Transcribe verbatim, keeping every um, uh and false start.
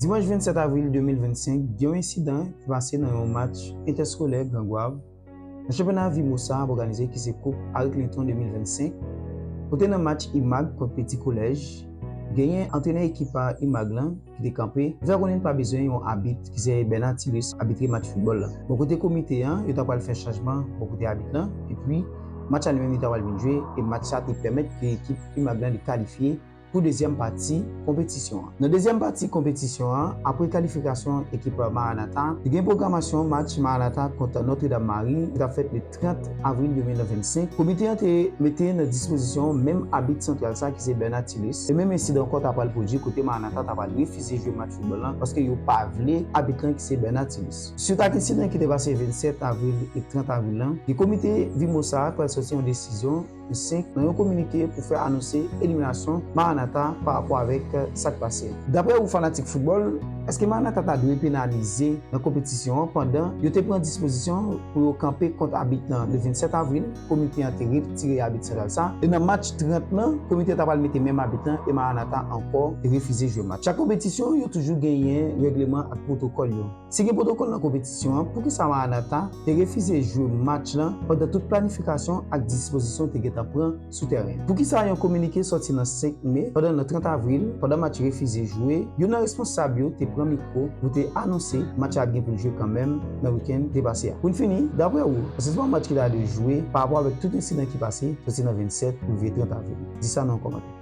Dimanch vennsèt avril de mil vennsenk, gen yon ensidan ki pase nan yon match entèskolè Gran Gwav nan chanpyona Vimosa ap òganize ki se Koup Harry Clinton de mil vennsenk, kote nan match Imag kont Peti Kolèj, genyen antrenè ekip a Imag lan ki te kanpe, fè konnen pa bezwen yon abit ki se Bernard Tilus abitre match foutbòl la. Bò kote komite an, yo ta pral fè chanjman bò kote abit lan, epi match la li menm li ta pral vin jwe, e match sa te pèmèt ke ekip Imag lan li kalifye pou dezyèm pati konpetisyon an. Nan dezyèm pati konpetisyon an, apre kalifikasyon ekip Maranatha, te gen pwogramasyon match Maranatha kont Notre Dame Marie ki t ap fèt le trant avril de mil vennsenk. Komite an te mete nan dispozisyon menm abit santral sa ki se Bernard Tilus. E menm ensidan ankò ta pral pwodui kote Maranatha ta pral refize jwe match foutbòl lan paske yo pa vle abit lan ki se Bernard Tilus. Swit ak ensidan ki te pase vennsèt avril e trant avril lan, gen komite Vimosa pral sòti yon desizyon senk nan yon kominike pou fè anonse eliminasyon Maranatha pa rapò avèk sa k pase. Daprè ou fanatik foutbòl, èske Maranatha ta dwe penalize nan konpetisyon an pandan yo te pran dispozisyon pou yo kanpe kont abit lan le vennsèt avril? Komite an te retire abit santral sa. E nan match trant lan, komite an ta pral mete menm abit lan e Maranatha ankò te refize jwe match. Chak konpetisyon, yo toujou genyen règleman ak pwotokòl yo. Si gen pwotokòl nan konpetisyon an, poukisa Maranatha te refize jwe match lan pandan tout planifikasyon ak dispozisyon te gentan pran sou tèren? Poukisa yon kominike sòti nan senk me, pandan nan trant avril, pandan match refize jwe, youn nan responsab yo te pran mikwo pou te anonse match la ap gen pou l jwe kanmenm nan wikenn ki te pase a? Pou n fini, daprè ou, èske se pa yon match ki ta dwe jwe pa rapò avèk tout ensidan ki pase soti nan vennsèt rive trant avril? Di sa nan yon kòmantè.